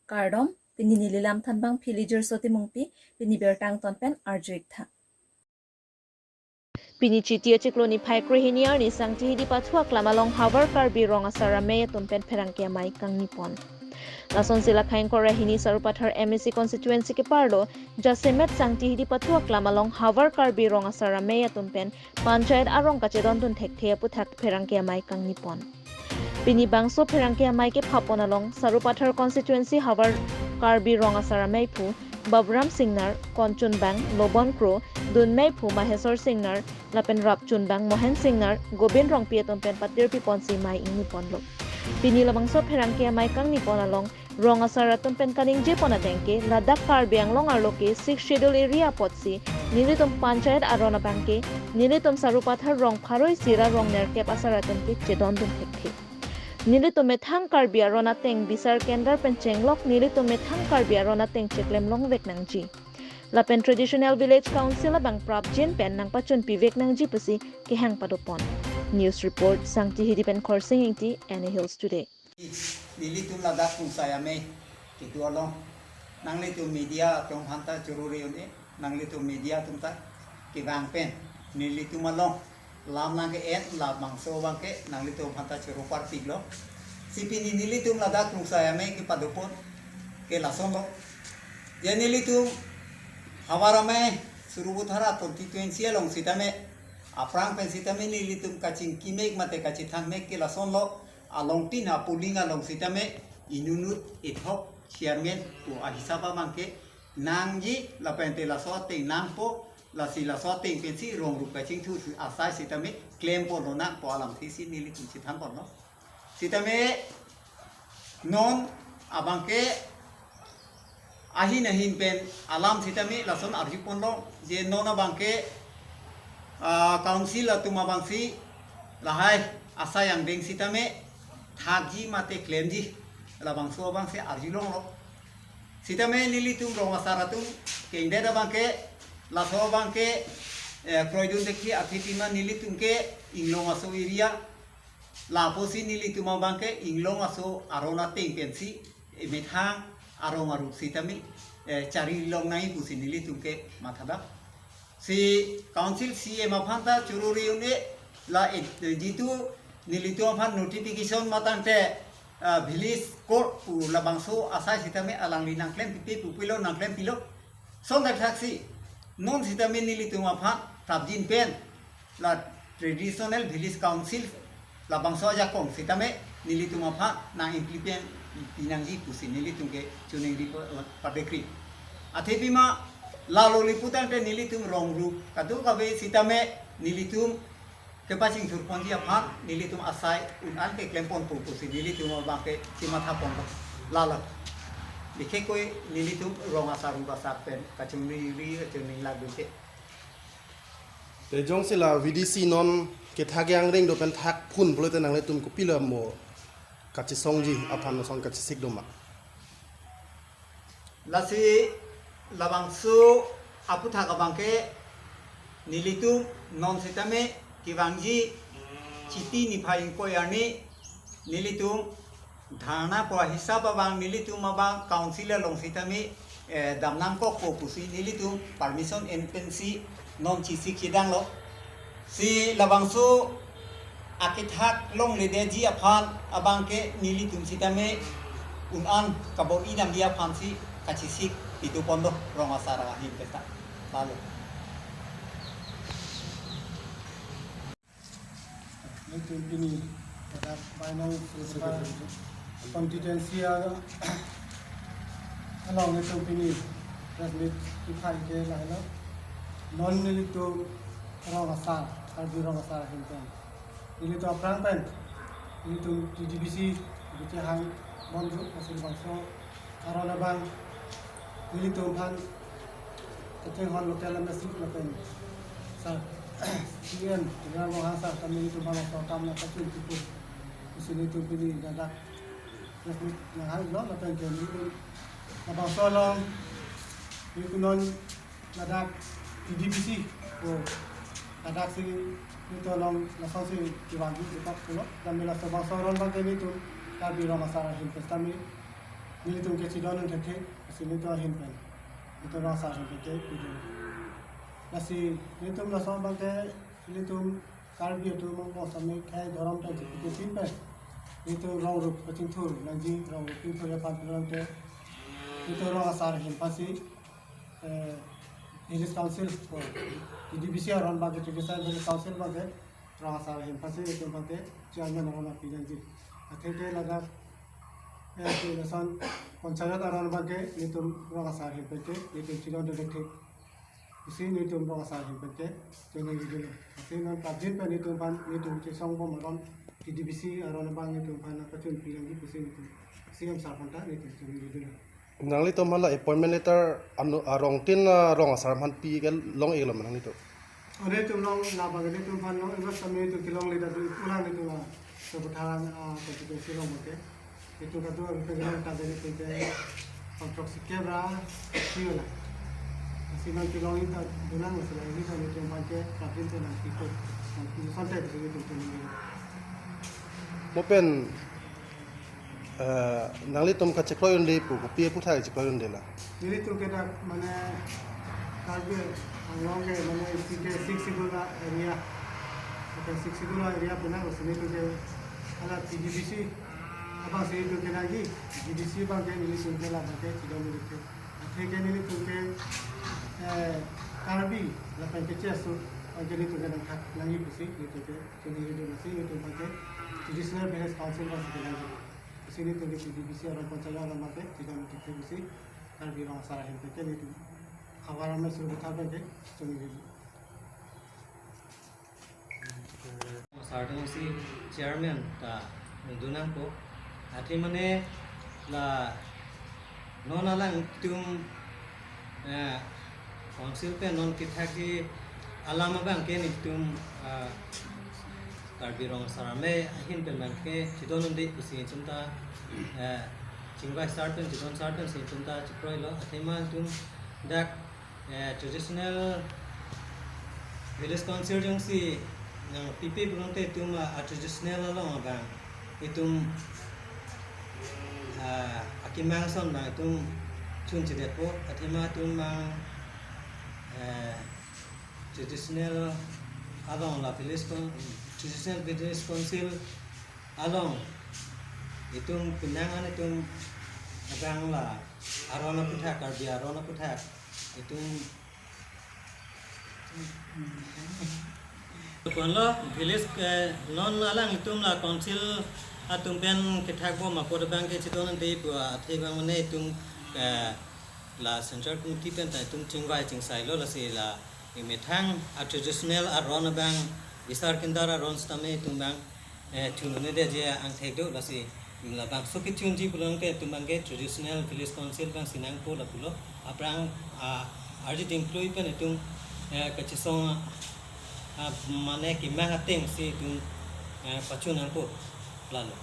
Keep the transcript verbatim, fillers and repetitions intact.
Kardom, pini neli lamthan abang Philijer Soti Mungpi, pini birta angton pen arju-ik tha. Pini Chiti achiklo niphai krehini arni Sangti Hidi pathu aklam along Havar Karbi Rong Asar Amei atum pen pherangke amei kangni pon. Lasonsi Lakhang Korahini Sarupathar M A C constituency keparlo, jasemet Sangti Hidi pathu aklam along Havar Karbi Rong Asar Amei atum pen Panchayat arong kachedondun thekthe aphuthak pherangke amei kangni pon. Pini bangso pherangke amei kepha pon along Sarupathar constituency Havar Karbi Rong Asar Amei aphu Babram Singnar, Konchunbang Lobon Kro, Dunmei aphu Mahesor Singnar, lapen Rapchunbang Mohen Singnar, Gobin Rongpi atum pen patirpi ponsi mei ingni ponlo. Pini labangso pherangke amei kangni pon along Rong Asar atum pen kaningje pon ateng ke, ladak Karbi Anglong arlo ke Sixth Schedule area apotsi nelitum Panchayat aron abang ke, nelitum Sarupathar rong pharo isi ra rong nerkep asar atum ke chedondun thekthe. Nelitum methang Karbi aron ateng bisar kendar pen chenglok, nelitum methang Karbi aron ateng cheklem longvek nangji. Lapen Traditional Village Council abang prapjin pen nangpachunpivek nangji pusi kehang pado pon. News report, Sangti Hidi pen Khorsing Ingti, N A Hills Today. Nelitum ladak Krungsai Amei kedo along nanglitum media atum aphanta choro-re un-e, nanglitum media atum ta kevang pen nelitum along lam nangke-en labangso abang ke nanglitum aphanta choro parpiklo. Si pini nelitum ladak Krungsai Amei kepado pon ke lasonlo. Je nelitum Havar Amei Sarupathar constituency along sitame, aphrang pen sitame nelitum kachingki mek mate kachethang mek ke lasonlo. Along tin a polling along sitame inut inut ethok chairman pu ahisap abang ke nangji, lapen te laso ateng nangpo, lasi laso ateng pensi rong rup kachingthu asai sitame klem ponlo nangpo alamthe si nelitum chethan ponlo. Sitame non abang ke ahin ahin pen alam sitame lason arju ponlo, je non abang ke, ah, council atum abangsi lahai asai angdeng sitame thakji mate klemji, labangso abangsi arjulonglo. Sitame nelitum rong asar atum kengdet abang ke, laso abang ke, eh, kroidun thekthe, athe pima nelitum ke Inglong aso area, lapusi nelitum abang ke Inglong aso aron ateng pensi, eh, methang arong arup sitame, eh, chari long nai pusi nelitum ke mathadam. Si council C M aphanta choro-re un-e, la, eh, jitu nelitum aphan notification matangte, ah, village court pu labangso asai sitame alangli nangklem pipe pu pulo, nangklem pilo. Lason thakthak si non sitame nelitum aphan prapjin pen la Traditional Village Council labangso ajakong sitame nelitum aphan nang-implement pinangji pusi nelitum ke choningri pa-, padekri. Athe pima lalo lipu tangte nelitum rong rup kadokave sitame nelitum kepachingthur ponji aphan nelitum asai un-an keklem ponpo pusi nelitum abang ke chematha ponlo. Lalo. Bikhekkoi nelitum rong asar rup asar pen kachoningri, kachoningri lagdun ke. Te jongsi la V D C non kethak angdeng do pen thak phun pulote nanglitum kopilo mo kachesongji aphan lason kachesik do ma? Lasi labangso aphuthak abang ke nelitum non sitame kevangji Chiti niphai ingkoi arni nelitum dharna pu ahisap abang nelitum abang council along sitame, eh, damnangkokpo pusi nelitum permission en pensi non chesik chedanglo. Si labangso akethak longledetji aphan abang ke nelitum sitame un-an kabor-i damji aphansi kachesik pitu ponlo rong asar ahin peta. Lalo. Nelitum pini pada Bainong Sarupathar constituency a-, along nelitum pini press meet kiphai ke lahelo. Non nelitum rong asar, Karbi rong asar ahin pen nelitum aphrang pen nelitum T D B C kechehang bonju, lasi labangso aron abang nelitum aphan kachinghon local M A C lapen sir C M Tuliram Ronghang sir kami nelitum aphan laso akam nangpachun kipu pusi nelitum pini ladak press meet nanghanglo lapen ke nelitum labangso along nelitum non ladak T D B C pu ladak si nelitum along lasonsi kevangji ketok pulo, dan laso bangso aron abang ke nelitum Karbi rong asar ahin pen sitame Nelitum kachidon un thekthe, lasi nelitum ahin pen, nelitum rong asar ahin pen ke pidun. Lasi nelitum lason abang ke, nelitum Karbi atum bangso amei khei dhorom ta chipike sin pen, nelitum rong rup kachingthur nangji, rong rup chingthur aphan pulote, nelitum rong asar ahin pensi, eh, Village Council, oh, T D B C aron abang ke, Traditional Village Council abang ke, rong asar ahin pensi nelitum abang ke chairman aron api nangji. Atheke ladak, eh, lason panchayat aron abang ke nelitum rong asar ahin pen ke nelitum chidon dun thekthe pusi nelitum rong asar ahin pen ke choningri dun. Lasi non prapjin pen nelitum aphan nelitum chesong bom aron T D B C aron abang nelitum aphan pachun pi nangji pusi nelitum C M sir aphan ta nelitum choningri dun. Nanglitum aphan la appointment letter anu, arongtin, ah, rong asar aphan pi ke long-iklo ma nanglitum? Ore, nelitum long, labang nelitum aphan long-iklo, sami nelitum kelongle ta do, pulang nelitum la Sarupathar, ah, constituency along abang ke. Nelitum kadokave kelong ta de nelitum ke pangthroksi kep ra isi la. Lasi non kelong-ik ta dolang, lasi la nelitum aphan ke prapjin pen nangpikok, nangpi asonte nelitum choningri. Mo pen, eh, nanglitum kachekroi un-e pu, kopi aputhak chekroi un-e la? Nelitum ke dak mane Karbi Anglong ke mane isi ke Sixth Schedule area. Oke, Sixth Schedule area penang, lasi nelitum ke hala T D B C abang si nelitum kenangji, T D B C abang ke nelitum ke labang ke chidon dun thekthe. Atheke nelitum ke, eh, Karbi lapen ke Cheso abang ke nelitum ke nangthak nangji pusi nelitum ke choningri dun, lasi nelitum abang ke Traditional Village Council abang si kenangji pusi nelitum ke T D B C aron panchayat aron abang ke chidon dun thekthe pusi Karbi rong asar ahin pen ke nelitum Havar Amei Sarupathar abang ke choningri dun. Sar atum si chairman ta dun nangpo. Athe mane la non alangtum, eh, council pen non kethakji alam abang ke nelitum, eh, Karbi rong asar amei ahin pen abang ke chidon un-e pusi nelitum ta, eh, chingvai sar pen, chidon sar pensi nelitum ta chekroilo. Athema nelitum dak, eh, Traditional Village Council jongsi nangpipe pulote nelitum a, a traditional along abang nelitum, ah, akemang ason abang nelitum chunchedetpo. Athema nelitum abang, eh, traditional along la Village Coun-, Traditional Village Council along nelitum penang an nelitum abang la aron aputhak, Karbi aron aputhak nelitum, ponlo village, eh, non alangtum la council atum pen kethak bom apot abang ke chidon un-e pu athe abang mane nelitum, eh, la central committee pen ta nelitum chingvai chingsailo, lasi la emethang a traditional aron abang, bisar kindar aron sitame nelitum abang, eh, chun un-edetji angthek do, lasi labangso kechunji pulote nelitum abang ke Traditional Village Council abang si nangpo lapulo. Aphrang, ah, arje dingklui pen nelitum, eh, kachesong, ah, mane kemang ateng si nelitum, eh, pachun nangpo lalo.